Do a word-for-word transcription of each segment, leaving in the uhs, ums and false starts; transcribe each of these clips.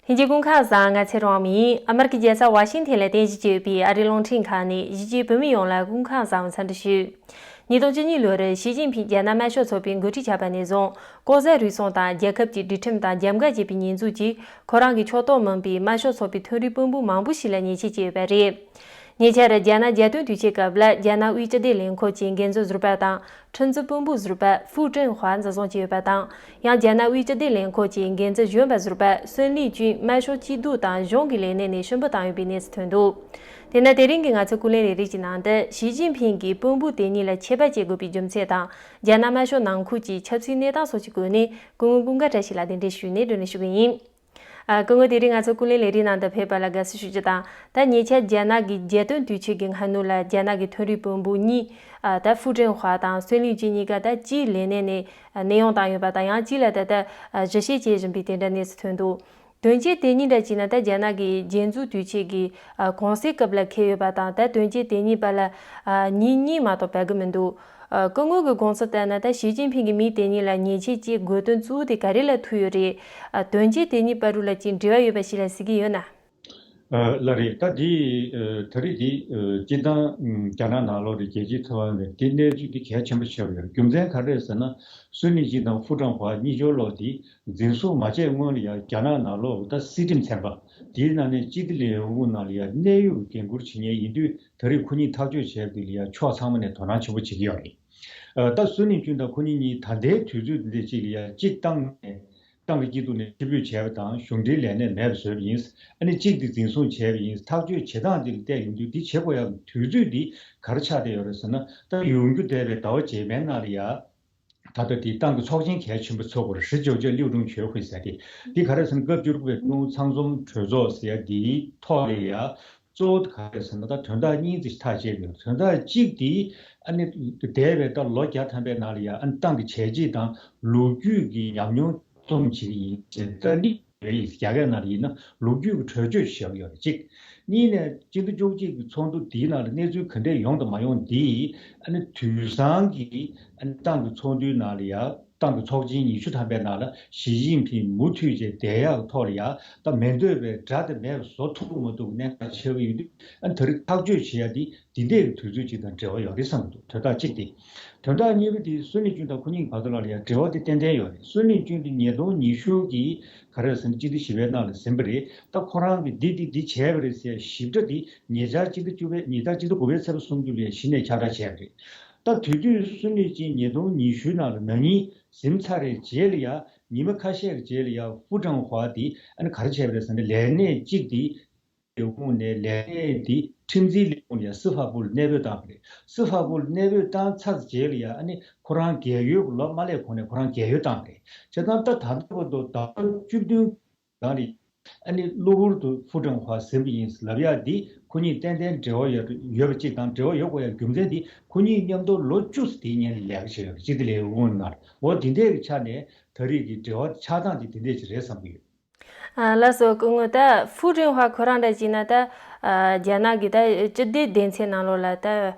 ལྷན་རྒྱས་སྐུ་ཁམས་བཟང་། ང་ཚེ་རིང་དབང་མོ་ཡིན། ཨ་མེ་རི་ཁའི་རྒྱལ་ས་ཝ་ཤིང་ཐན་ལ་རྟེན་གཞི་བྱས་ཡོད་པའི་ཨ་རིའི་རླུང་འཕྲིན་ཁང་ནས་གཞིས་བྱེས་བོད་མི་ཡོངས་ལ་སྐུ་ཁམས་བཟང་བའི་འཚམས་འདྲི་ཞུ། ཉིས་སྟོང་བཅུ་གཉིས་ལོར་ཞི་ཅིན་ཕིང་རྒྱ་ནག་དམར་ཤོག་ཚོགས་པའི་འགོ་ཁྲིད་ཆགས་པ་ནས་བཟུང་ལྐོག་ཟ་རུལ་སུངས་དང་རྒྱལ་ཁབ་ཀྱི་སྒྲིག་ཁྲིམས་དང་རྒྱབ་འགལ་བྱས་པའི་ཉེས་འཛུགས་ཀྱིས་ཁོ་རང་གི་ཕྱོགས་གཏོགས་མིན་པའི་དམར་ཤོག་ཚོགས་པའི་མཐོ་རིམ་དཔོན་པོ་མང་པོ་ཞིག་ལ་ཉེས་ཆད་བཅད་ཡོད་པ་རེད། ཉེ་ཆར་རྒྱ་ནག་རྒྱལ་སྟོན་དུས་ཆེན་སྐབས་ལ་རྒྱ་ནག་དབུས་སྤྱི་བདེ་ལས་ཁུངས་ཀྱི་འགན་འཛིན་ཟུར་པ་དང་ཁྲིམས་འཛིན་དཔོན་པོ་ཟུར་པ་ཧྥུ་ཀྲེང་ཧྭ་འཛིན་བཟུང་བྱས་ཡོད་པ་དང་། ཡང་རྒྱ་ནག་དབུས་སྤྱི་བདེ་ལས་ཁུངས་ཀྱི་འགན་འཛིན་གཞོན་པ་ཟུར་པ་སུན་ལི་ཅུན་དམར་ཤོག་སྐྱིད་སྡུག་དང་གཞུང་གི་ལས་གནས་ནས་ཕྱིར་འབུད་བཏང་ཡོད་པའི་གནས་ཚུལ་ཐོན་འདུག་དེས་ན་དེ་རིང་གི་ང་ཚོའི་སྐུ་ལས་ལས་རིགས་ཀྱི་ནང་དུ་ཞི་ཅིན་ཕིང་གིས་དཔོན་པོ་དེ་གཉིས་ལ་ཆད་པ་བཅད་དགོས་པའི་རྒྱུ་མཚན་དང་། རྒྱ་ནག་དམར་ཤོག་ནང་ཁུལ་གྱི་ཆབ་སྲིད་གནས་སྟངས་སོགས་ཀྱི་སྐོར་ནས་སྐུ་ངོ་ཀུན་དགའ་བཀྲ་ཤིས་ལ་གདན་འདྲེན་ཞུས་ནས་སྒྲོག་ལན་ཞུ་གི་ཡིན། ཨ། སྐུ་ངོ་དེ་རིང་ང་ཚོ་ཀུན་གླེང་ལས་རིགས་ནང་དུ་ཕེབས་པ་ལ་དགའ་བསུ་ཞུ་རྒྱུ་དང་། ད་ཉེ་ཆར་རྒྱ་ནག་གི་རྒྱལ་སྟོན་དུས་ཆེན་གྱི་སྔ་ནུབ་ལ་རྒྱ་ནག་གི་མཐོ་རིམ་དཔོན་པོ་གཉིས། ཨ། ད་ཧྥུ་ཀྲེང་ཧྭ་དང་སུན་ལི་ཅུན་གཉིས་ཀ་ད་གཅིག་ལས་གནས་ནས་ཨ་གནས་དབྱུང་བཏང་ཡོད་པ་དང་། ཡང་གཅིག་ལ་ད་ལྟ་ཨ་ཞིབ་བཤེར་བྱེད་བཞིན་པའི་དེ་འདྲ་གནས་ཚུལ་ཐོན་འདུག་དོན་རྐྱེན་དེ་གཉིས་འདྲ་བྱས་ན་ད་རྒྱ་ནག་གི་རྒྱལ་འཛུགས་དུས་ཆེན་གྱི་ཨ་གུང་སེང་སྐབས་ལ་འཁེལ་ཡོད་པ་དང་། ད་དོན་རྐྱེན་དེ་གཉིས་བར་ལ་ཨ་ཉིན་གཉིས་མ་གཏོགས་བར་གི་མི་འདུག་ཨ། སྐུ་ངོ་གི་དགོངས་ཚུལ་ལྟར་ན། ད་ཞི་ཅིན་ཕིང་གིས་མི་དེ་གཉིས་ལ་ཉེས་ཆད་བཅད་དགོས་དོན་གཙོ་བོ་དེ་ག་རེ་ལ་ཐུག་ཡོད་རེད། ཨ། དོན་རྐྱེན་དེ་གཉིས་བར་དུ་ལ་ཅིག་འབྲེལ་བ་ཡོད་པ་ཞིག་ལ་གཟིགས་ཀྱི་ཡོད་ན། ཨ། ལགས་རེད། ད་འདི་ཨ་ད་རེས་འདི་ཨ་སྤྱིར་བཏང་ཨ་རྒྱ་ནག་ནང་ལོགས་ལ་རྒྱལ་སྤྱིའི་ཚོགས་པ་ནས་འདི་གནས་ཚུལ་འདི་གལ་ཆེན་པོ་ཆགས་ཡོད་རེད། རྒྱུ་མཚན་ག་རེ་རེད་ཟེར་ན། སུན་ལི་ཅུན་དང་ཧྥུ་ཀྲང་ཧྭ་གཉིས་ཆར་ལོག་འདི་འཛིན་བཟུང་མ་བྱས་སྔོན་ལ་ཡང་རྒྱ་ནག་ནང་ལོགས་ད་སྲིད་ཁྲིམས་ཚན་པ་འདིའི་ནང་ནས་སྤྱི་བདེ་ལས་ཁུངས་ནང་ལ་ཡང་གནད་ཡོད་འགན་འཁུར་བྱེད་མཁན་ཡིན་དུས། ད་རེས་ཁོ་གཉིས་ཐག་གཅོད་བྱས་པ་དེ་ལ་ཡང་ཕྱོགས་ཚང་མ་ནས་དོ་སྣང་ཆེན་པོ་བྱེད་ཀྱི་ཡོད་རེད། ཨ། ད་སུན་ལི་ཅུན་དང་ཁོ་གཉིས་གཉིས་ད་ལྟའི་དུས་ཚོད་འདི་འདྲ་ཅིག་ལ་ཡང་གཅིག་ཏང་ནས་ཏང་གི་སྐྱིད་སྡུག་ནས་ཕྱིར་འབུད་བྱས་པ་དང་། གཞུང་འབྲེལ་ལས་གནས་མེད་པ་བཟོས་པ་ཡིན། ཨ་ནི་གཅིག་དེ་འཛིན་བཟུང་བྱས་པ་ཡིན། ཐག་གཅོད་བྱེད་སྟངས་འདི་ལ་བལྟས་ཡོང་དུས་འདི་བྱེད་དགོས་ཡག་དུས་ཚོད་འདི་ག་རེ་ཆགས་བསྡད་ཡོད་རེད་ཟེར་ན། ད་ཡོང་རྒྱུ་བསྡད་པའི་ཟླ་བ་རྗེས་མའི་ནང་ལ་ཡང་། ད་ལྟ་དེ་ཏང་གི་ཚོགས་ཆེན་གལ་ཆེན་པོ་ཚོགས་དགོས་རེད། 十九届六中全会ཟེར་དེ། འདི་ག་རེ་ཟེར་ན། སྐབས་བཅུ་དགུ་པའི་ཀྲུང་ཨུ་ཚང་འཛོམས་གྲོས་ཚོགས་ཟེར་ཡ་འདིའི་ཐོག་ལ་ཡ། གཙོ་བོ་ག་རེ་ཟེར་ན། ད་དོན་དག་གཉིས་ཙམ་ཞིག་ཐག་བཅད་ཡོད། དོན་དག་གཅིག་དེ་ཨ་ནི་འདས་པའི་ད་ལོ་བརྒྱ་ཐམ་པའི་ནང་ལ་ཡ། ཨ་ནི་ཏང་གི་བྱས་རྗེས་དང་ལོ་རྒྱུས་ཀྱི་ཉམས་མྱོང་རྩོམ་བྱེད་ཀྱི་ཡིན་ཟེར། ད་ནི་རེད། རྒྱ་སྐད་ནང་ལ་ཡིན་ན་ལོ་རྒྱུས་ཀྱི་གྲོས་ཆོད་ཞིག་བཞག་ཡོད་རེད། གཅིག་གཉིས་ནས་སྤྱི་ཟླ་བཅུ་གཅིག་གི་ཚོགས་འདུ་དེའི་ནང་ལ་གནས་ཚུལ་ག་འདྲས་ཡོང་དང་མ་ཡོང་འདི། ཨ་ནི་དུས་སང་གི་ཨ་ནི་ཏང་གི་ཚོགས་འདུའི་ནང་ལ་ཡ། ཏང་གི་ཚོགས་ཆེན་ཉི་ཤུ་ཐམ་པའི་ནང་ལ་ཞི་ཅིན་ཕིང་མུ་མཐུད་བྱས་བསྡད་ཡག་གི་ཐོག་ལ་ཡ། ད་མི་འདོད་པའི་དགྲ་དེ་མེད་པ་བཟོ་ཐུབ་མ་ཐུབ་ཀྱི་གནད་འགག་ཆགས་ཀྱི་ཡོད་དུས། ཨ་ནི་ད་རེས་ཐག་གཅོད་བྱེད་ཡ་འདི་འདི་འདྲས་ཀྱི་དུས་ཚོད་ཅིག་དང་འབྲེལ་བ་ཡོད་རེད་བསམ་གྱི་འདུག་དོན་དག་གཅིག་དེ། དོན་དག་གཉིས་པ་དེ་སུན་ལི་ཅུན་དང་ཁོ་གཉིས་བར་དུ་ལ་ཡང་འབྲེལ་བ་དེ་ཏན་ཏན་ཡོད་རེད། སུན་ལི་ཅུན་དེ་ཉིས་སྟོང་ཉི་ཤུ་གི་ག་རེ་ཟེར་ན། སྤྱི་ཟླ་བཞི་པའི་ནང་ལ་ཟིན་པ་རེད། ད་ཁོ་རང་གིས་འདི་འདི་འདི་བྱས་པ་རེད་ཟེར་ཞིབ་ཕྲ་དེ་ཉེ་ཆར་སྤྱི་ཟླ་བཅུ་པའི། ཉེ་ཆར་སྤྱི་ཟླ་དགུ་པའི་ཚེས་པ་སུམ་ཅུ་ལ་གཞི་ནས་ཁྱབ་བསྒྲགས་བྱས་པ་རེད། ད་དེ་དུས་སུན་ལི་ཅུན་ཉིས་སྟོང་ཉི་ཤུ་ནང་ལ་ན་ནིང་ཟིན་ཚར་རེད། རྗེས་ལ་ཡ་ཉི་མ་ཁ་ཤས་ཀྱི་རྗེས་ལ་ཡ་ཧྥུ་ཀྲང་ཧྭ་དེ་ཨ་ནི་ག་རེ་བྱས་པ་རེད་ཟེར་ན། ལས་གནས་གཅིག་དེ་ལས་ཁུངས་ནས་ལས་གནས་དེ་ཁྲིམས་འཛིན་ལས་ཁུངས་ལ་ཡ་སི་ཧྥ་པུར་གནས་སྤོས་བཏང་བ་རེད། སི་ཧྥ་པུར་གནས་སྤོས་བཏང་ཚར་རྗེས་ལ་ཡ། ཨ་ནི་ཁོ་རང་རྒས་ཡོལ་གྱི་ལོ་མ་སླེབས་གོང་ནས་ཁོ་རང་རྒས་ཡོལ་བཏང་བ་རེད། བྱས་ཙང་ད་ད་ལྟ་བར་དུ་ཟླ་བ་བཅུ་བདུན་གང་རེད། ཨ་ནི་གློ་བུར་དུ་ཧྥུ་ཀྲང་ཧྭ་ཟིན་པ་ཡིན་ལབ་ཡག་འདི་ཁོ་གཉིས་ཏན་ཏན་འབྲེལ་བ་ཡོད་ཡོད་པ་གཅིག་དང་། འབྲེལ་བ་ཡོད་དགོས་ཡག་རྒྱུ་མཚན་འདི་ཁོ་གཉིས་མཉམ་དུ་ལོ་བཅུ་ཙམ་དེའི་སྔོན་ལ་ལས་ཀ་བྱས་ཡོད་རེད། སྤྱི་བདེ་ལས་ཁུངས་ནང་། འོ་འདི་འདྲས་ཀྱི་ཆ་ནས་ད་རེས་ཀྱི་འབྲེལ་བ་ཆགས་སྟངས་འདི་འདི་འདྲས་ཅིག་རེད་བསམ་གྱི་ཡོད། ཨ། ལགས་སོ། སྐུ་ངོ། ད་ཧྥུ་ཀྲང་ཧྭ་ཁོ་རང་འདྲ་བྱས་ན་ད་ཨ་རྒྱ་ནག་གི་ད་སྤྱི་བདེ་སྡེ་ཚན་ནང་ལོགས་ལ་ད་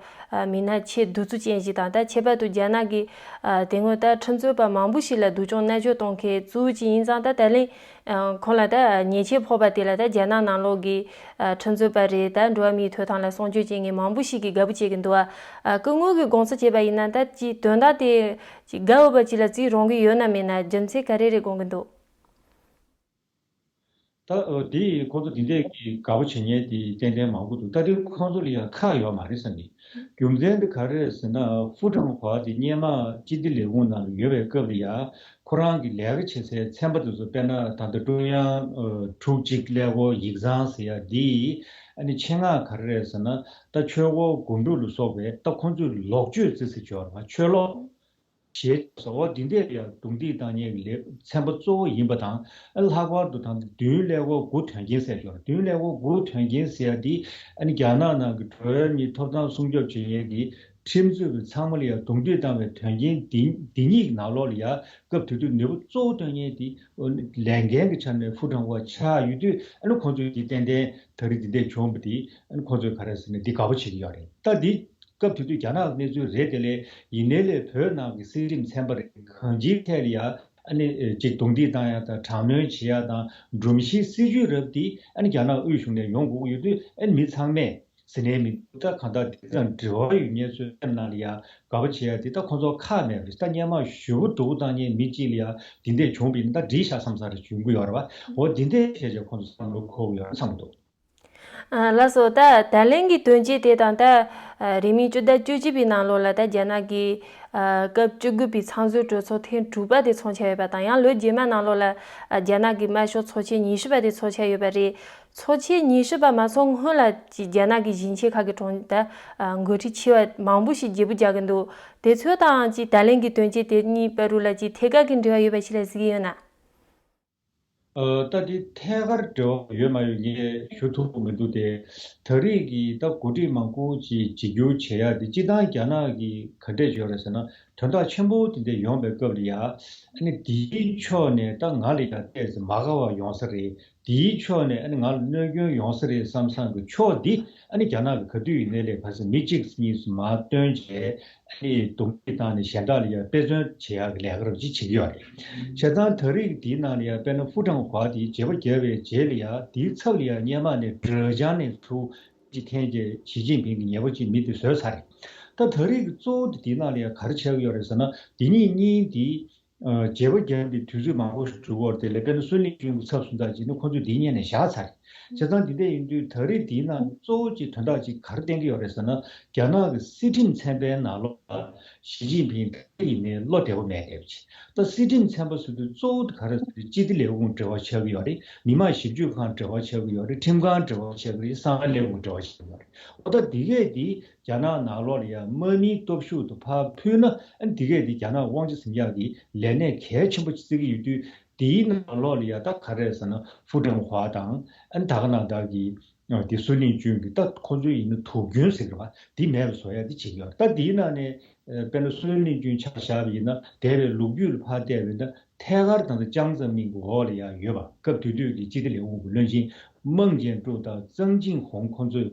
ཨ་མི་སྣ་ཆེས་གདུག་རྩུབ་ཅན་ཞིག་དང་། ད་ཁྱད་པར་དུ་རྒྱ་ནག་གི་ཨ་དེ་སྔོན་ད་ཁྲིམས་རྩོད་པ་མང་པོ་ཞིག་ལ་སྡུག་སྦྱོང་མནར་གཅོད་གཏོང་མཁན་གཙོ་བོ་ཅིག་ཡིན་ཙང་། ད་ད་ལན་ཨ་ཁོང་ལ་ད་ཉེས་ཆད་ཕོག་པ་དེ་ལ་ད་རྒྱ་ནག་ནང་ལོགས་ཀྱི་ཨ་ཁྲིམས་རྩོད་པ་རེད། ད་འགྲོ་བ་མིའི་ཐོབ་ཐང་ལ་སྲུང་སྐྱོབ་བྱེད་མཁན་མང་པོ་ཞིག་གིས་དགའ་པོ་བྱེད་ཀྱི་འདུག་ཨ། སྐུ་ངོ་གི་དགོངས་ཚུལ་བྱས་པ་ཡིན་ན། ད་ཅིག་དོན་དག་དེ་ཅིག་དགའ་འོས་པ་ཅིག་ལ་བརྩི་རུང་གི་ཡོད་ན་མེད་ན། རྒྱུ་མཚན་ག་རེ་རེད་དགོངས་ཀྱི་འདུག་ད་འོ་དེ་ཁོ་ཚོ་དེ་འདྲས་ཀྱི་དགའ་པོ་བྱེད་མཁན་དེ་ཏན་ཏན་མང་པོ་འདུག་ད་དེ་ཁོ་ཚོ་ལ་ཡང་ཁག་ཡོད་མ་རེད་བསམ་གྱི། རྒྱུ་མཚན་དེ་ག་རེ་རེད་ཟེར་ན། ཧྥུ་ཀྲང་ཧྭ་དེ་སྔོན་མ་སྤྱི་བདེ་ལས་ཁུངས་ནང་ལ་ཡོད་པའི་སྐབས་ལ་ཡ། ཁོ་རང་གི་ལས་ཀ་བྱེད་སའི་ཚན་པ་དེ་ཚོ། དཔེར་ན་ད་ལྟ་ཀྲུང་དབྱང་ཨ་དྲུག་གཅིག་ཀླད་ཀོར་ཡིག་ཚང་ཟེར་ཡ་འདི། ཨ་ནི་ཆེད་མངགས་ག་རེ་རེད་ཟེར་ན། ད་ཆོས་འཁོར་སྒོམ་སྒྲུབ་ལ་སོགས་པའི་ད་ཁོང་ཚོས་ལོག་སྤྱོད་བྱེད་སའི་ཆོས་ལ་ཆོས་ལོག་ཞེས་སོགས་འདི་འདྲས་ལ་རྡུང་རྡེག་བཏང་མཁན་གྱི་ལས་ཚན་པ་གཙོ་བོ་ཡིན་པ་དང་། ལྷག་པར་དུ་ད་ལྟ་མདུན་ཀླད་ཀོར་དགུ་དོན་རྐྱེན་ཟེར་ཞོར། མདུན་ཀླད་ཀོར་དགུ་དོན་རྐྱེན་ཟེར་ཡ་འདི་ཨ་ནི་རྒྱ་ནག་ནང་གི་འགྲོ་བ་མིའི་ཐོབ་ཐང་སྲུང་སྐྱོབ་བྱེད་མཁན་གྱི་ཁྲིམས་རྩོད་པ་ཚང་མ་ལ་ཡང་རྡུང་རྡེག་བཏང་བའི་དོན་རྐྱེན་འདི་འདི་གཉིས་ཀྱི་ནང་ལོགས་ལ་ཡང་སྐབས་དེ་དུས་ནུས་པ་གཙོ་བོ་བཏོན་མཁན་འདི་ལས་འགན་གྱི་ཆ་ནས་ཧྥུ་ཀྲང་ཧྭ་ཆགས་ཡོད་དུས། ཨ་ནི་ཁོང་ཚོས་འདི་ཏན་ཏན་ད་རེས་འདི་འདྲས་བྱུང་བ་འདི་ཨ་ནི་ཁོང་ཚོས་ག་རེ་ཟེར་ན་འདི་དགའ་པོ་བྱེད་ཀྱི་ཡོད་རེད། ད་འདི་སྐབས་དེ་དུས་རྒྱ་ནག་གི་གནས་ཚུལ་རེད་དེ། ལས་ཡིན་ནའི་ལས་བོད་ནང་གི་སྲིད་ཁྲིམས་ཚན་པ་རེད། གང་ཅིའི་ཐད་ལ་ཡང་ ཨ་ནི་ཅིག་རྡུང་རྡེག་བཏང་ཡ་དང་དྲག་གནོན་བྱེད་ཡ་དང་སྒྲོམ་གཞིའི་སྲིད་ཇུས་རབ་དེ་ཨ་ནི་རྒྱ་ནག་དབུས་གཞུང་ནས་ཡོང་དགོས་ཀྱི་ཡོད་དུས། ཨ་ནི་མི་ཚང་མས་ཟིན་ནས་མི་ད་གང་ལྟར་དེ་དང་འབྲེལ་བ་ཡོད་མཁན་ཚོའི་སེམས་ནང་ལ་ཡ་དགའ་པོ་བྱེད་ཡ་དེ་ད་ཁོང་ཚོ་ཁག་མེད་པ་རེད། ད་སྔོན་མ་ཞུ་བོ་འདུག་བཏང་མཁན་མི་གཅིག་ལ་ཡ་དེ་འདྲས་བྱུང་བ་ཡིན་ན་ད་འགྲིག་ཤག་བསམ་ས་རེ་བྱུང་གི་ཡོད་རེད་བ། འོ་དེ་འདྲས་བྱས་བྱས་ཁོང་ཚོ་བསམ་བློ་འཁོར་གྱི་ཡོད་རེད་བསམ་གྱི་འདུག། ལགས་སོ། ད་ད་ལན་གྱི་དོན་རྐྱེན་དེ་དང་ད་རིང་མིན་སྤྱི་ཟླ་བཅུ་གཅིག་པའི་ནང་ལོགས་ལ་ད་རྒྱ་ནག་གི་སྐབས་བཅུ་དགུ་པའི་ཚོགས་འཛིན་གྲོས་ཚོགས་ཐེངས་དྲུག་པ་དེ་འཚོགས་འཆར་ཡོད་པ་དང་། ཡང་ལོ་རྗེས་མ་ནང་ལོགས་ལ་རྒྱ་ནག་གི་དམར་ཤོག་ཚོགས་ཆེན་ཉི་ཤུ་པ་དེ་འཚོགས་འཆར་ཡོད་པ་རེད། ཚོགས་ཆེན་ཉི་ཤུ་པ་མ་འཚོགས་སྔོན་ལ་ཅིག་རྒྱ་ནག་གི་ཞིང་ཆེན་ཁག་གི་གྲོང་ད་འགོ་ཁྲིད་ཆེ་བ་མང་པོ་ཞིག་བརྗེ་པོ་རྒྱག་གི་འདུག། དེ་ཚོ་དང་ཅིག་ད་ལན་གྱི་དོན་རྐྱེན་དེ་གཉིས་བར་དུ་ལ་ཅིག་ཐད་ཀར་གྱི་འབྲེལ་བ་ཡོད་པ་ཞིག་ལ་གཟིགས་ཀྱི་ཡོད་ན། ཨ། ད་དེ་ཐད་ཀར་འབྲེལ་བ་ཡོད་མ་ཡོད་ངས་ཞུ་ཐུབ་ཀྱི་མི་འདུག་སྟེ། ད་རེས་ཀྱི་ད་འགོ་ཁྲིད་མང་པོ་ཅིག་བརྗེ་བསྒྱུར་བྱེད་ཡ་དེ་སྤྱིར་བཏང་རྒྱ་ནག་གིས་ག་འདྲས་བྱས་ཡོད་རེད་ཟེར་ན། དོན་དག་ཆེན་པོ་དེ་འདྲས་ཡོང་བའི་སྐབས་ལ་ཡ། ཨ་ནི་དེའི་ཕྱོགས་ནས་ད་ང་ལ་ཡ་ཏོག་ཙམ་མ་དགའ་བ་ཡོང་ས་རེད། དེའི་ཕྱོགས་ནས་ཨ་ནི་ང་ལ་གནོད་སྐྱོན་ཡོང་ས་རེད་བསམ་བསམ་གྱི་ཕྱོགས་འདི་ཨ་ནི་རྒྱ་ནག་གིས་ག་དུས་ཡིན་ནའི་ལས་ཕར་ཚུར་མི་གཅིག་གཉིས་སུ་མར་བཏོན་བྱས། ཨ་ནི་རྡུང་རྡེག་བཏང་ནས་གཞན་དག་ལ་ཡང་དཔེ་མཚོན་བྱེད་ཡག་གི་ལས་ཀ་རབ་ཅིག་བྱེད་ཀྱི་ཡོད་རེད། བྱས་ཙང་ད་རེས་འདིའི་ནང་ལ་ཡང་དཔེར་ན་ཧྥུ་ཀྲང་ཧྭ་དེ་བརྗེ་པོ་བརྒྱབ་པའི་རྗེས་ལ་ཡང་དེའི་ཚབ་ལ་ཡང་སྔོན་མ་ནས་སྒྲོལ་ལྗང་ནས་ཚུར་ཅིག་འཐེན་བྱས་ཞི་ཅིན་ཕིང་གི་ཉེ་པོ་ཅིག་མི་དེ་བཟོས་ཚར་རེད། ད་ད་རེས་ཀྱི་གཙོ་བོ་དེ་དེའི་ནང་ལ་ཡང་ག་རེ་ཆགས་ཀྱི་ཡོད་རེད་ཟེར་ན། འདི་གཉིས་གཉིས་དེ། བརྗེ་པོ་བརྒྱབ་པའི་དུས་ཚོད་མང་པོ་འགྲོ་གི་ཡོད་རེད་དེ། ལས་དཔེར་ན་སུན་ལི་ཅུན་གྱི་ཚབ་སུ་འདྲ་ཅིག་ནི་ཁོང་ཚོས་འདི་སྔོན་ནས་བཞག་ཚར་རེད། བྱས་ཙང་འདི་འདྲ་ཡིན་དུས་ད་རེས་འདིའི་ནང་གཙོ་བོ་གཅིག་དོན་དག་ཅིག་ག་རེ་བསྟན་གྱི་ཡོད་རེད་ཟེར་ན། རྒྱ་ནག་གི་སྲིད་ཁྲིམས་ཚན་པའི་ནང་ལོགས་ལ་ཞི་ཅིན་ཕིང་ད་ཡིན་ནའི་བློ་བདེ་པོ་མེད་བསྡད་པ་ཅིག། ད་སྲིད་ཁྲིམས་ཚན་པ་ཟེར་དུས་གཙོ་བོ་དེ་ག་རེ་ཟེར་དུས་སྤྱི་བདེ་ལས་ཁུངས་འབྲེལ་བ་ཆགས་ཀྱི་ཡོད་རེད། མི་དམངས་ཞིབ་དཔྱོད་ཁང་འབྲེལ་བ་ཆགས་ཀྱི་ཡོད་རེད། ཁྲིམས་ཁང་འབྲེལ་བ་ཆགས་ཀྱི་རེད། གསང་བའི་ལས་ཁུངས་འབྲེལ་བ་ཆགས་ཀྱི་ཡོད་རེད། འོ་ད་འདི་གས་འདི་རྒྱ་ནག་ནང་ལོགས་ལ་ཡང་དམག་མིའི་སྟོབས་ཤུགས་དེ་ཕར་ཕུལ་ན། ཨ་ནི་འདི་གས་འདི་རྒྱ་ནག་དབང་ཆ་ཟིན་ཡག་གི་ལས་གནས་གལ་ཆེན་པོ་ཅིག་བརྩི་གི་ཡོད་དུས། དེའི་ནང་ལོགས་ལ་ཡང་ད་ག་རེ་ཟེར་ན། ཧྥུ་ཀྲང་ཧྭ་དང་། ཨ་ནི་ད་ག་ནང་བཞིན་གྱི་དེ་སུན་ལི་ཅུན་གྱི་ད་ཁོ་ཚོའི་ཡིན་ན་དུག་རྒྱུན་ཟེར་གི་རེད་བ། འདི་མེད་པ་བཟོ་ཡ་འདི་བྱེད་ཀྱི་ཡོད་རེད། ད་དེའི་ནང་ནས་དཔེར་ན་སུན་ལི་ཅུན་ཆ་བཞག་པ་ཡིན་ན། འདས་པའི་ལོ་རྒྱུས་ལ་ཕར་བལྟས་པ་ཡིན་ན། ཐད་ཀར་ད་ལྟ་ཅང་ཙེ་མིན་གྱི་འོག་ལ་ཡང་ཡོད་པ། སྐབས་དེ་དུས་ཀྱི་སྤྱི་བདེ་ལས་ཁུངས་ཀྱི་བློན་ཆེན་མེང་ཅིན་ཀྲུའུ་དང་ཙང་ཅིང་ཧུང་ཁོང་ཚོས་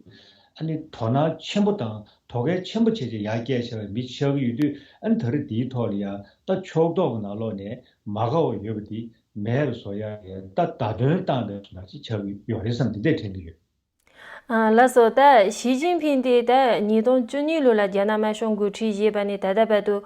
ཨ་ནི་དོ་སྣང་ཆེན་པོ་དང་དོ་གལ་ཆེན་པོ་བྱས་བྱས་ཡར་བསྐྱལ་བྱས་པའི་མི་ཆགས་ཀྱི་ཡོད་དུས། ཨ་ནི་ད་རེས་འདིའི་ཐོག་ལ་ཡང་ད་ཕྱོགས་གཏོགས་ཀྱི་ནང་ལོགས་ནས་མ་དགའ་བ་ཡོད་པ་དེ་མེད་པ་བཟོ་ཡ་ཡང་ད་བརྡ་དོན་བཏང་བའི་ནང་ཞིག་ཆགས་ཀྱི་ཡོད་རེད་བསམ། འདི་འདྲས་དྲན་གྱི་ཡོད། ཨ། ལགས་སོ། ད་ཞི་ཅིན་ཕིང་དེ་ད་ཉིས་སྟོང་བཅུ་གཉིས་ལོ་ལ་རྒྱ་ནག་དམར་ཤོག་འགོ་ཁྲིད་བྱས་པ་ནས་ད་ལྟ་བར་དུ་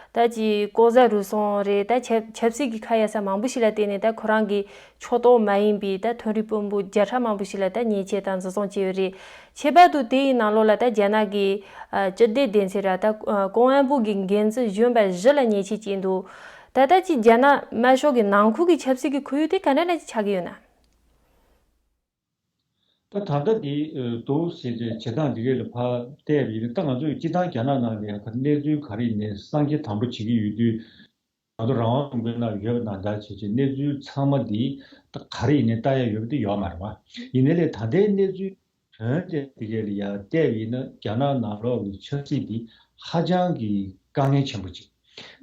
ད་ཅིག་ལྐོག་ཟ་རུལ་སུངས་རེད། ད་ཆབ་ཆབ་སྲིད་ཀྱི་ཁ་གཡར་ས་མང་པོ་ཞིག་ལ་བརྟེན་ནས་ད་ཁོ་རང་གི་ཕྱོགས་གཏོགས་མ་ཡིན་པའི་ད་མཐོ་རིམ་དཔོན་པོ་བརྒྱ་ཕྲག་མང་པོ་ཞིག་ལ་ད་ཉེས་ཆད་དང་འཛིན་བཟུང་བྱས་ཡོད་རེད། ཁྱད་པར་དུ་དེ་ཡི་ནང་ལོགས་ལ་ད་རྒྱ་ནག་གི་ཨ་སྤྱི་བདེ་སྡེ་ཚན་ར་ད་ཀོང་ཨན་པུའུ་གི་འགན་འཛིན་གཞོན་པ་བཞི་ལ་ཉེས་ཆད་བཅད་འདུག། ད་ལྟ་ཅིག་རྒྱ་ནག་དམར་ཤོག་གི་ནང་ཁུལ་གྱི་ཆབ་སྲིད་ཀྱི་ཁོར་ཡུག་དེ་ག་འདྲ་འདྲ་ཅིག་ཆགས་ཀྱི་ཡོད་ན། ད་ད་ལྟ་འདི་འདུག་ཟེར་ཏེ་བྱེད་སྟངས་འདི་གས་ལ་ཕར་བལྟས་པ་ཡིན་ན། ད་ང་ཚོས་སྤྱིར་བཏང་རྒྱ་ནག་ནང་ལ་ཡང་གནས་ཚུལ་ག་རེ་ཡིན་ནའི་གསང་ཁེ་དམ་པོ་བྱེད་ཀྱི་ཡོད་དུས། ང་ཚོ་རང་དབང་ལུང་པའི་ནང་ཡོད་པ་ནང་ལྟར་བྱས་བྱས་གནས་ཚུལ་ཚང་མ་འདི་ད་ག་རེ་ཡིན་ནའི་ལྟ་ཡ་ཡོད་པ་དེ་ཡོད་མ་རེད་བ། ཡིན་ནའི་ལས་ད་ལྟའི་གནས་ཚུལ་དོན་དེ་དེ་གས་ལ་ཡང་བལྟས་པ་ཡིན་ན། རྒྱ་ནག་ནང་ལོགས་ཀྱི་ཆབ་སྲིད་འདི་ཧ་ཅང་གི་དཀའ་ངལ་ཆེན་པོ་ཅིག།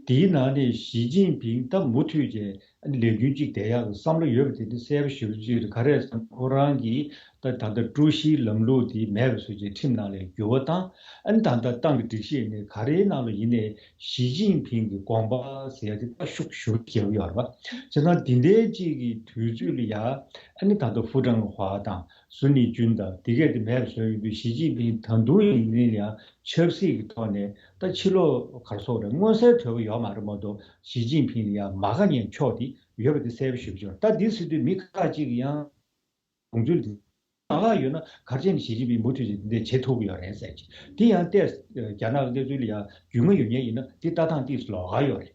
དེའི་ནང་ནས་ཞི་ཅིན་ཕིང་ད་མུ་མཐུད་བྱས་ལས་རྒྱུན་གཅིག་བསྡད་ཡག་གི་བསམ་བློ་ཡོད་པ་དེ་ནི་གསལ་པོ་ཞེ་པོ་ཅིག་རེད། ག་རེ་ཟེར་ན་ཁོ་རང་གིས་ད་ད་ལྟ་ཀྲུའུ་ཞིའི་ལམ་ལུགས་དེ་མེད་པ་བཟོས་བྱས་ཁྲིམས་ནང་ལ་འགྱུར་བ་བཏང་། ཨ་ནི་ད་ལྟ་ཏང་གི་སྒྲིག་གཞི་ནས་ག་རེའི་ནང་ལ་ཡིན་ནའི་ཞི་ཅིན་ཕིང་གི་དགོངས་པ་ཟེར་ཡ་དེ་ད་ཤུགས་ཞེ་པོ་རྒྱག་གི་ཡོད་རེད་བ། བྱས་ཙང་འདི་འདྲའི་གཅིག་གི་དུས་ཚོད་ལ་ཡ། ཨ་ནི་ད་ལྟ་ཧྥུ་ཀྲང་ཧྭ་དང་སུན་ལི་ཅུན་དང་དེ་གས་དེ་མེད་པ་བཟོས་ཡོང་དུས། ཞི་ཅིན་ཕིང་ད་དུང་ཡིན་ནའི་ཡང་ཆབ་སྲིད་ཀྱི་ཐོག་ནས་ད་ཕྱི་ལོགས་ག་རེ་ཟེར་དགོས་རེད། མངོན་གསལ་དོད་པོ་ཡོད་མ་རེད་མ་གཏོགས། ཞི་ཅིན་ཕིང་ལ་ཡང་མ་དགའ་མཁན་ཕྱོགས་དེ་ཡོད་པ་དེ་གསལ་པོ་ཞེ་པོ་ཅིག་ཡོད། ད་འདི་ཟེར་དུས་མི་ཁག་ཅིག་གིས་ཡང་དགོངས་ཚུལ་འདི་མ་དགའ་ཡོད་ན། ག་རེ་བྱས་ནས་ཞི་ཅིན་ཕིང་མུ་མཐུད་ཀྱིས་འདི་འདྲ་བྱེད་ཐུབ་ཀྱི་ཡོད་རེད་ཟེར་གྱི། དེ་ཡང་ཏོག་ཙམ་རྒྱ་ནག་གི་གནས་ཚུལ་ལ་ཡང་རྒྱུས་མངའ་ཡོད་མཁན་ཡིན་ན། དེ་ལྟ་སྟངས་ཏོག་ཙམ་ལོགས་ཀ་ཡོད་རེད།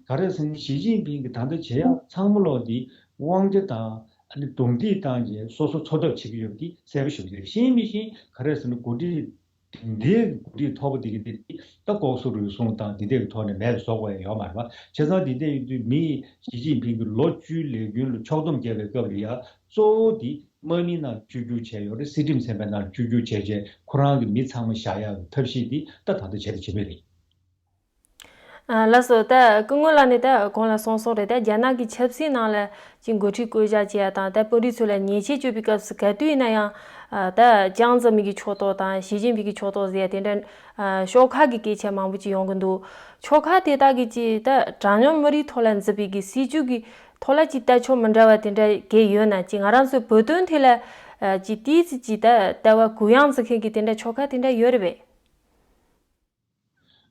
ག་རེ་ཟེར་ན། ཞི་ཅིན་ཕིང་གིས་ད་ལྟ་བྱེད་ཡག་ཚང་མ་ལོག་འདི་དབང་ཆ་དང་། ཨ་ནི་རྡུང་རྡེག་བཏང་རྗེས་སོ་སོ་འཚོ་ཐབས་བྱེད་ཀྱི་ཡོད་པ་འདི་གསལ་པོ་ཞེ་པོ་རེད། ཤེས་མི་ཤེས། ག་རེ་ཟེར་ན། འགོ་ཁྲིད་དེ་འདྲའི་འགོ་ཁྲིད་མཐོ་པོ་དེ་གི་དེ་ད་ལྐོག་ཟ་རུལ་སུངས་དང་འདི་འདྲའི་ཐོག་ནས་མེད་པ་བཟོ་དགོས་ཡ་ཡོད་མ་རེད་བ། བྱས་ཙང་འདི་འདྲ་ཡིན་དུས་མིས་ཞི་ཅིན་ཕིང་གི་ལོ་བཅུའི་ལས་རྒྱུན་ལ་ཕྱོགས་བསྡོམས་བརྒྱབ་པའི་སྐབས་ལ་ཡ། གཙོ་བོ་འདི་དམག་མིའི་ནང་བཅོས་བསྒྱུར་བྱས་ཡོད་རེད། སྲིད་ཁྲིམས་ཚན་པའི་ནང་བཅོས་བསྒྱུར་བྱས་རྗེས་ཁོ་རང་གི་མི་ཚང་མ་བཞག་ཡག་གི་ཐབས་ཤེས་འདི་ད་ད་ལྟ་བྱས་དང་བྱེད་ཀྱི་རེད། ཨ་ལགས་སོ། ད་སྐུ་ངོ་ལགས་ནས་ད་གོང་ལ་གསུངས་སོང་རེད། ད་རྒྱ་ནག་གི་ཆབ་སྲིད་ནང་ལ་ཅིག་འགོ་ཁྲིད་བསྐོ་བཞག་བྱེད་ཡ་དང་། ད་དཔོན་རིགས་ཚོ་ལ་ཉེས་ཆད་གཅོད་པའི་སྐབས་སུ་ག་དུས་ཡིན་ན་ཡང་ཨ་ད་ཅང་ཙེ་མིན་གྱི་ཕྱོགས་གཏོགས་དང་ཞི་ཅིན་ཕིང་གི་ཕྱོགས་གཏོགས་ཟེར་ཡ་དེ་འདྲ་ཨ་ཤོག་ཁག་གི་སྐད་ཆ་མང་པོ་ཅིག་ཡོང་གི་འདུག་ཤོག་ཁག་དེ་དག་གིས་ཅིག་ད་གྲངས་ཉུང་མི་རིགས་ཐོག་ལ་འཛིན་པའི་གི་སྲིད་ཇུས་ཀྱི་ཐོག་ལ་ཅིག་ལྟ་ཕྱོགས་མི་འདྲ་བ་དེ་འདྲ་གས་ཡོད་ན། ཅིག་ང་རང་ཚོའི་བོད་དོན་ཐད་ལ་ཨ་ཅིག་ཏོག་ཙམ་ཅིག་ད་ལྟ་བ་གུ་ཡངས་བརྩི་མཁན་གྱི་དེ་འདྲ་ཤོག་ཁག་དེ་འདྲ་ཡོད་རེད་པས།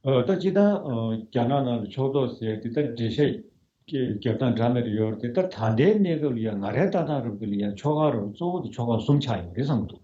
ཨ་ད་སྤྱིར་བཏང་ཨ་རྒྱ་ནག་ནང་ལ་ཕྱོགས་གཏོགས་ཟེར་དེ་ད་འགྲེལ་བཤད་རྒྱབ་སྟངས་འདྲ་མི་འདྲ་ཡོད་རེད་དེ། ད་ད་ལྟའི་གནས་སྐབས་ལ་ཡང་ང་རའི་ལྟ་སྟངས་རབ་དེ་ལ་ཡང་ཕྱོགས་ཁག་རུ་གཙོ་བོ་དེ་ཕྱོགས་ཁག་གསུམ་ཆགས་ཡོད་རེད་བསམ་གྱི་འདུག་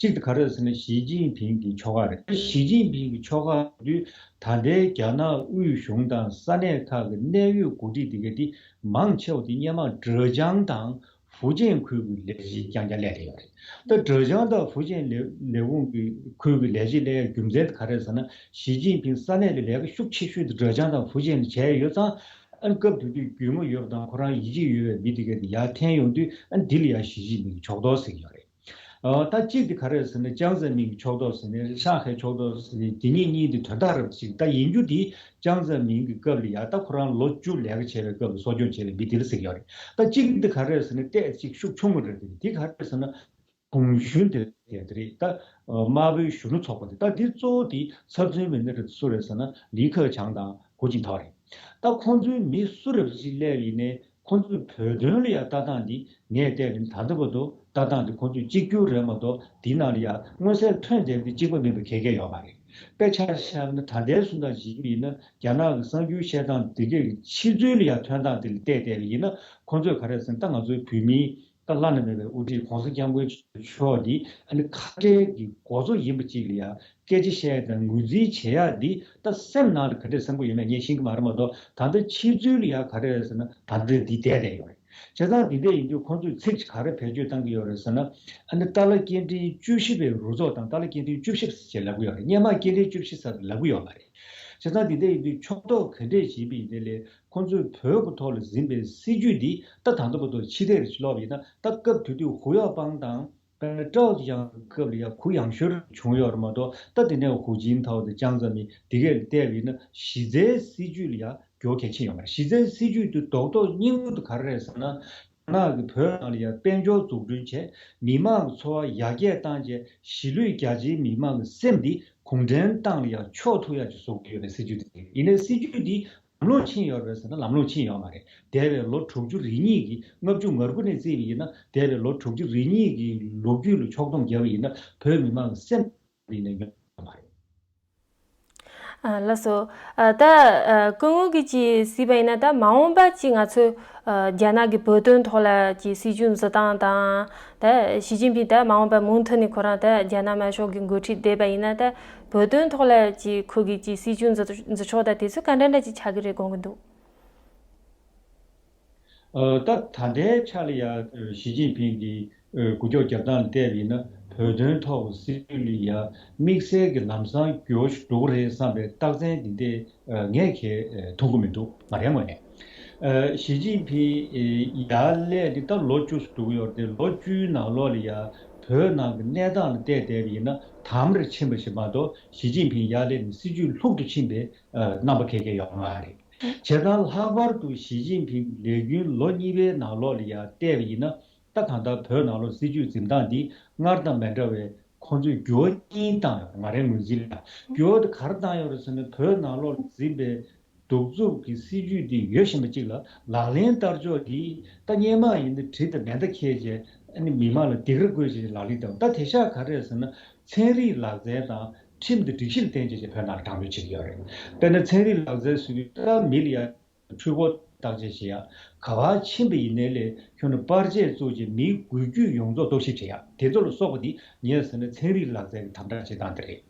གཅིག་དེ་ག་རེད་ཟེར་ན་ཞི་ཅིན་ཕིང་གི་ཕྱོགས་ཁག་རེད། ཞི་ཅིན་ཕིང་གི་ཕྱོགས་ཁག་དུས་ད་ལྟའི་རྒྱ་ནག་དབུས་གཞུང་དང་ས་གནས་ཁག་གི་གནད་ཡོད་འགོ་ཁྲིད་དེ་ག་དེ་མང་ཆེ་བ་དེ་སྔོན་མ་ཀྲེ་ཅང་དང་ཧྥུ་ཅན་ཁུལ་གྱི་ལས་བྱེད་རྐྱང་རྐྱང་ལས་དེ་ཡོད་རེད། ད་ཀྲེ་ཅང་དང་ཧྥུ་ཅན་ལས་ལས་ཁུངས་ཀྱི་ཁུལ་གྱི་ལས་བྱེད་ལས་རྒྱུ་མཚན་དེ་ག་རེ་ཟེར་ན། ཞི་ཅིན་ཕིང་ས་གནས་ལ་ལས་ཀ་ཤུགས་ཆེ་ཤོས་དེ་ཀྲེ་ཅང་དང་ཧྥུ་ཅན་ལ་བྱས་ཡོད་ཙང་། ཨ་ནི་སྐབས་དེ་དུས་རྒྱུས་མངའ་ཡོད་པ་དང་ཁོ་རང་ཡིད་ཆེས་ཡོད་པའི་མི་དེ་ག་དེ་ཡར་འཐེན་ཡོང་དུས། ཨ་ནི་འདི་ལ་ཡང་ཞི་ཅིན་ཕིང་གི་ཕྱོགས་གཏོགས་ཟེར་གྱི་ཡོད་རེད། ཨ་ད་གཅིག་དེ་ག་རེ་ཟེར་ན་ཅང་ཙེ་མིན་གྱི་ཕྱོགས་གཏོགས་ཟེར་ནས་ཧྲང་ཧའེ་ཕྱོགས་གཏོགས་ཟེར་ནས་དེ་གཉིས་གཉིས་དེ་དོན་དག་རབ་ཅིག་ད་ཡིན་རྒྱུ་དེ། ཅང་ཙེ་མིན་གྱི་སྐབས་ལ་ཡ་ད་ཁོ་རང་ལོ་བཅུ་ལས་ཀ་བྱས་པའི་སྐབས་ལ་གསོ་སྐྱོང་བྱས་པའི་མི་དེ་ལ་ཟེར་གྱི་ཡོད་རེད། ད་གཅིག་འདི་ག་རེ་ཟེར་ན་ཏོག་ཙམ་ཤུགས་ཆུང་ངུ་རེད། དེ་ག་རེ་ཟེར་ན་གུང་གཞོན་དེ་དེ་རེད། ད་དམར་པོའི་གཞོན་ནུ་ཚོགས་པ་དེ། ད་འདི་གཙོ་བོ་དེ་ཚབ་མཚོན་མི་སྣ་རེད། སུ་རེད་ཟེར་ན་ལི་ཁེ་ཆང་དང་གོ་ཅིན་ཐའོ་རེད། ད་ཁོང་ཚོའི་མི་སུ་རེད་ཅིག་སླེབས་ཡིན་ནའི། ཁོང་ཚོས་བོད་དོན་ལ་ཡང་ལྟ་སྟངས་འདི་ངས་བལྟས་པ་ཡིན་ན་ད་ལྟ་བར་དུ་ལྟ་སྟངས་འདི་ཁོང་ཚོས་གཅིག་གྱུར་རེད་མ་གཏོགས། འདི་ནང་ལ་ཡང་མངོན་གསལ་ཐོན་བསྡད་པ་འདི་གཅིག་པ་མིན་པ་ག་གེ་ཡོད་མ་རེད། དཔེ་ཆ་བཞག་ན་ད་ལྟའི་གསུང་སྟངས་བྱེད་ཀྱི་ཡིན་ན། རྒྱ་ནག་གི་གསར་འགྱུར་བཤད་སྟངས་འདི་གའི་ཕྱི་ཚུལ་ལ་ཡང་ཐོན་སྟངས་འདི་ལ་བལྟས་བསྡད་པ་ཡིན་ན། ཁོང་ཚོས་ག་རེ་ཟེར་ན་ད་ང་ཚོའི་བོད་མིའི་ད་བླ་ན་མེད་པའི་དབུ་ཁྲིད་༸གོང་ས་༸སྐྱབས་མགོན་ཆེན་པོ་མཆོག་འདི་ཨ་ནི་ཁ་བྲལ་གྱི་འགོ་གཙོ་ཡིན་པ་ཅིག་ལ་ཡང་སྐད་ཆ་བཤད་དང་ངོས་འཛིན་བྱེད་ཡག་འདི་ད་སེམས་ནང་ལ་ག་འདྲས་བསམ་གྱི་ཡོད་མེད་ངས་ཤེས་ཀྱི་མ་རེད་མ་གཏོགས། ད་ལྟ་ཕྱི་ཚུལ་ལ་ཡང་ག་རེ་རེད་ཟེར་ན་ད་ལྟ་འདི་བསྡད་བསྡད་ཡོད་རེད། བྱས་ཙང་འདི་འདྲས་ཡིན་དུས་ཁོང་ཚོས་ཚིག་གཅིག་ག་རེ་བེད་སྤྱོད་བཏང་གི་ཡོད་རེད་ཟེར་ན། ཨ་ནི་ཏཱ་ལ་སྐྱེ་ཕྲེང་བཅུ་བཞི་པའི་རུ་ཚོགས་དང་ཏཱ་ལ་སྐྱེ་ཕྲེང་བཅུ་བཞི་ཞེས་ལབ་ཀྱི་ཡོད་རེད། སྔོན་མ་སྐྱེ་ཕྲེང་བཅུ་བཞི་ཟེར་ལབ་ཀྱི་ཡོད་མ་རེད། བྱས་ཙང་འདི་འདྲས་ཡིན་དུས་ཕྱོགས་གཏོགས་ག་འདྲས་བྱེད་པ་ཡིན་ནའི་ལས། ཁོང་ཚོས་བོད་ཀྱི་ཐོག་ལ་འཛིན་པའི་སྲིད་ཇུས་འདི་ད་ད་ལྟ་བར་དུ་ཕྱི་བལྟས་ལ་ལྟོས་པ་ཡིན་ན། ད་སྐབས་དེ་དུས་ཧུའུ་ཡའོ་པང་དང་དཔེར་ན་ཀྲའོ་ཅི་ཡང་སྐབས་ལ་ཡང་གུ་ཡངས་ཤོས་བྱུང་ཡོད་རེད་མ་གཏོགས། ད་དེ་ནས་ཧུའུ་ཅིན་ཐའོ་དང་ཅང་ཙེ་མིན་འདི་གས་ལ་བལྟས་པ་ཡིན་ན་གཞི་རྩའི་སྲིད་ཇུས་ལ་ཡང་འགྱུར་བ་གལ་ཆེན་ཡོད་མ་རེད། གཞི་རྩའི་སྲིད་ཇུས་དེ་རྡོག་རྡོག་རྙིང་པོ་དེ་ག་རེ་རེད་ཟེར་ན། རྒྱ་ནག་གིས་བོད་ནང་ལ་ཡང་དཔལ་འབྱོར་འཛུགས་སྐྲུན་བྱས། མི་མང་གི་འཚོ་བ་ཡར་རྒྱས་བཏང་རྗེས་གཞིས་ལུས་རྒྱ་ཆེའི་མི་མང་གི་སེམས་འདི་གུང་ཁྲན་ཏང་ལ་ཡང་ཕྱོགས་ཐུག་ཡག་ཅིག་བཟོ་གི་ཡོད་པའི་སྲིད་ཇུས་དེ་རེད། ཡིན་ནའི་སྲིད་ཇུས་འདི་ལམ་ལྷོང་ཕྱིན་ཡོད་རེད་ཟེར་ན་ལམ་ལྷོང་ཕྱིན་ཡོད་མ་རེད། འདས་པའི་ལོ་དྲུག་ཅུ་རེ་གཉིས་ཀྱི་ལྔ་བཅུ་ང་དགུ་ནས་བརྩིས་པ་ཡིན་ན། འདས་པའི་ལོ་དྲུག་ཅུ་རེ་གཉིས་ཀྱི་ལོ་རྒྱུས་ལ་ཕྱོགས་བསྡོམས་བརྒྱབ་པ་ཡིན་ན་བོད་མི་མང་གི་སེམས་ཡིན་ནའི་ཡོད་མ་རེད། ཨ་ལགས་སོ། ཨ་ད་ཨ་སྐུ་ངོ་གིས་ཅིག་གཟིགས་པ་ཡིན་ན། ད་མ་འོངས་པ་ཅིག་ང་ཚོས་ཨ་རྒྱ་ནག་གི་བོད་དོན་ཐོག་ལ་ཅིག་སྲིད་ཇུས་འཛིན་སྟངས་དང་། ད་ཞི་ཅིན་ཕིང་ད་མ་འོངས་པ་མུ་མཐུད་ནས་ཁོ་རང་ད་རྒྱ་ནག་དམར་ཤོག་གི་འགོ་ཁྲིད་བསྡད་པ་ཡིན་ན། ད་བོད་དོན་ཐོག་ལ་ཅིག་ཁོ་གིས་ཅིག་སྲིད་ཇུས་འཛིན་འཛིན་ཕྱོགས་ད་དེ་ཚོ་ག་འདྲ་འདྲ་ཅིག་ཆགས་ཀྱི་རེད་དགོངས་ཀྱི་འདུག་ཨ་ད་ད་ལྟའི་ཆ་ལ་ཡ་ཞི་ཅིན་ཕིང་གི་འགུལ་སྐྱོད་རྒྱབ་སྟངས་ལ་བལྟས་པ་ཡིན་ན། བོད་དོན་ཐོག་གི་སྲིད་ཇུས་ལ་ཡ་དམིགས་བསལ་གྱི་ལམ་སང་འགྱུར་བ་ཞིག་འགྲོ་གི་རེད་བསམ་པའི་རྟགས་མཚན་འདི་འདྲ་ངས་གས་མཐོང་གི་མི་འདུག་ང་རའི་ངོས་ནས། ཨ་ཞི་ཅིན་ཕིང་ཡར་སླེབས་ཏེ་ད་ལོ་བཅུ་ཙམ་འགྲོ་གི་ཡོད་རེད་དེ། ལོ་བཅུའི་ནང་ལོགས་ལ་ཡ་བོད་ནང་གི་གནས་སྟངས་ལ་བལྟས་བསྡད་པ་ཡིན་ན་དམ་རུ་ཕྱིན་པ་ཞིག་མ་གཏོགས། ཞི་ཅིན་ཕིང་ཡར་སླེབས་ནས་སྲིད་ཇུས་ལྷུག་ཏུ་ཕྱིན་པའི་རྣམ་པ་ག་གེ་ཡོད་མ་རེད། བྱས་ཙང་ལྷག་པར་དུ་ཞི་ཅིན་ཕིང་ལས་རྒྱུན་ལོ་གཉིས་པའི་ནང་ལོགས་ལ་ཡང་བལྟས་པ་ཡིན་ན། ད་གང་ལྟར་བོད་ནང་ལོགས་སྲིད་ཇུས་འཛིན་སྟངས་འདི་སྔར་དང་མི་འདྲ་བའི་ཁོང་ཚོས་འགྱུར་བ་གཉིས་བཏང་ཡོད་རེད། ང་རའི་ངོས་འཛིན་ལ། འགྱུར་བ་དེ་ག་རེ་བཏང་ཡོད་རེད་ཟེར་ན། བོད་ནང་ལོགས་ལ་འཛིན་པའི་གདུག་རྩུབ་ཀྱི་སྲིད་ཇུས་འདི་ཡོད་བཞིན་པ་གཅིག་ལ་ལག་ལེན་བསྟར་ཕྱོགས་འདི་ད་སྔོན་མ་ཡིན་ན་གྲི་དང་མེ་མདའ་འཁྱེར་བྱས་ཨ་ནི་མི་མང་ལ་སྡིགས་ར་བསྐུལ་བྱས་ལག་ལེན་བསྟར། ད་དེང་སང་ག་རེ་རེད་ཟེར་ན། ཚན་རིག་ལག་རྩལ་དང་ཁྲིམས་དང་སྒྲིག་གཞི་ལ་བརྟེན་བྱས་བྱས་བོད་ནང་ལ་དྲག་གནོན་བྱེད་ཀྱི་ཡོད་རེད། དཔེར་ན་ཚན་རིག་ལག་རྩལ་ཟེར་དུས་ད་མི་ལ་ཡ་འཕྲུལ་འཁོར་བརྟག་དཔྱད་བྱེད་ཡ། ག་པར་ཕྱིན་པ་ཡིན་ནའི་ལས་ཁྱོན་ནས་པར་ཆས་བཙུགས་བྱས་མིའི་འགུལ་སྐྱོད་ཡོངས་རྫོགས་རྟོག་ཞིབ་བྱེད་ཡ། དེ་ཚོ་ལ་སོགས་པ་འདི་ངས་ཟེར་ན་ཚན་རིག་ལག་རྩལ་གྱི་དམ་དྲག་བྱེད་སྟངས་དེ་རེད།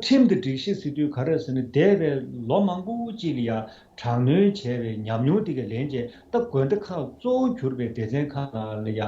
ཁྲིམས་དང་སྒྲིག་གཞི་ཟེར་དུས་ག་རེ་ཟེར་ན། འདས་པའི་ལོ་མང་པོ་ཅིག་ལ་ཡ་དྲག་གནོན་བྱས་པའི་ཉམས་མྱོང་དེ་ག་ལེན་བྱས། ད་དགོན་སྡེ་ཁག་གཙོ་བོ་གྱུར་པའི་སྡེ་ཚན་ཁག་ནང་ལ་ཡ་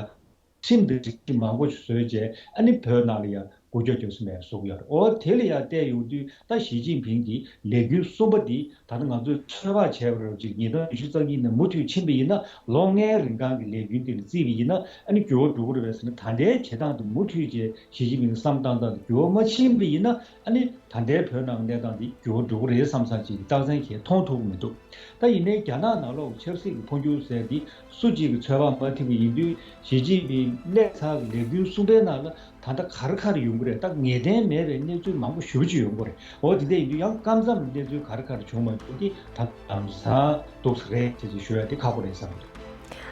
ཁྲིམས་དང་སྒྲིག་གཞི་མང་པོ་ཞིག་བཟོས་བྱས། ཨ་ནི་བོད་ནང་ལ་ཡ་ སྒུག་རྒྱག་རྒྱག་སུ་མེད་བཟོ་གི་ཡོད་རེད། འོ་དེ་ལ་ཡང་བལྟས་ཡོང་དུས་ད་ཞི་ཅིན་ཕིང་གི་ལས་འགུལ་གསུམ་པ་འདི་ད་ལྟ་ང་ཚོས་ཚོད་དཔག་བྱས་པ་རེད་ཅིག་ཉིས་སྟོང་ཉི་ཤུ་རྩ་གཉིས་ནས་མུ་མཐུད་ཕྱིན་པ་ཡིན་ན་ལོ་ལྔའི་རིང་གང་གི་ལས་འགུལ་འདི་ལ་བརྩིས་པ་ཡིན་ན་ཨ་ནི་འགྱུར་བ་འགྲོ་གི་རེད་པས་ཟེར་ན། ད་ལྟའི་བྱེད་སྟངས་འདི་མུ་མཐུད་བྱས་ཞི་ཅིན་ཕིང་གི་བསམ་བཏང་སྟངས་འདི་འགྱུར་བ་མ་ཕྱིན་པ་ཡིན་ན་ཨ་ནི་ད་ལྟའི་བོད་ནང་གནས་སྟངས་འདི་འགྱུར་བ་འགྲོ་གི་རེད་བསམ་བསམ་ཅིག་གི་རྟགས་མཚན་གྱིས་མཐོང་ཐུབ་ཀྱི་མི་འདུག་ད་ཡིན་ནའི་རྒྱ་ནག་ནང་ལོགས་ཆབ་སྲིད་ཀྱི་འཕོ་འགྱུར་ཟེར་འདི་སུ་གཅིག་གི་ཚོད་དཔག་མ་ཐེབས་པ་ཡིན་དུས་ཞི་ཅིན་ཕིང་གནས་ཚར་གྱི་ལས་འགུལ་གསུམ་པའི་ནང་ལ་ད་ལྟ་ག་རེ་ག་རེ་ཡོང་གི་རེད། ད་ངེས་གཏན་མེད་པའི་གནས་ཚུལ་མང་པོ་ཞེ་པོ་ཅིག་ཡོང་གི་རེད། འོ་དེ་འདྲ་ཡིན་དུས་ཡང་སྐབས་མཚམས་གནས་ཚུལ་ག་རེ་ག་རེ་བྱུང་མ་བྱུང་དེ་ད་ལམ་སང་འདུག་ས་རེད་ཅེས་ཅིག་ཞུ་ཡ་དེ་ཁག་པོ་རེད་བསམ་གྱི་འདུག་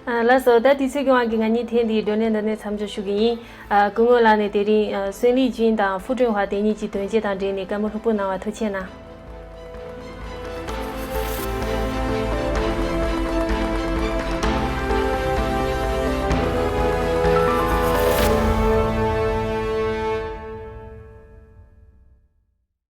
ཨ། ལགས་སོ། ད་དུས་ཚོད་ཀྱི་དབང་གིས་ང་གཉིས་ཐེངས་འདིའི་བགྲོ་གླེང་འདི་ནས་མཚམས་འཇོག་ཞུ་གི་ཡིན། ཨ། སྐུ་ངོ་ལགས་ནས་དེ་རིང་ཨ། སུན་ལི་ཅིན་དང་ཧྥུ་ཀྲུང་ཧྭ་དེ་གཉིས་ཀྱི་དོན་རྐྱེན་དང་འབྲེལ་ནས་བཀའ་མོལ་ལྷུག་པོ་གནང་བར་ཐུགས་རྗེ་གནང་།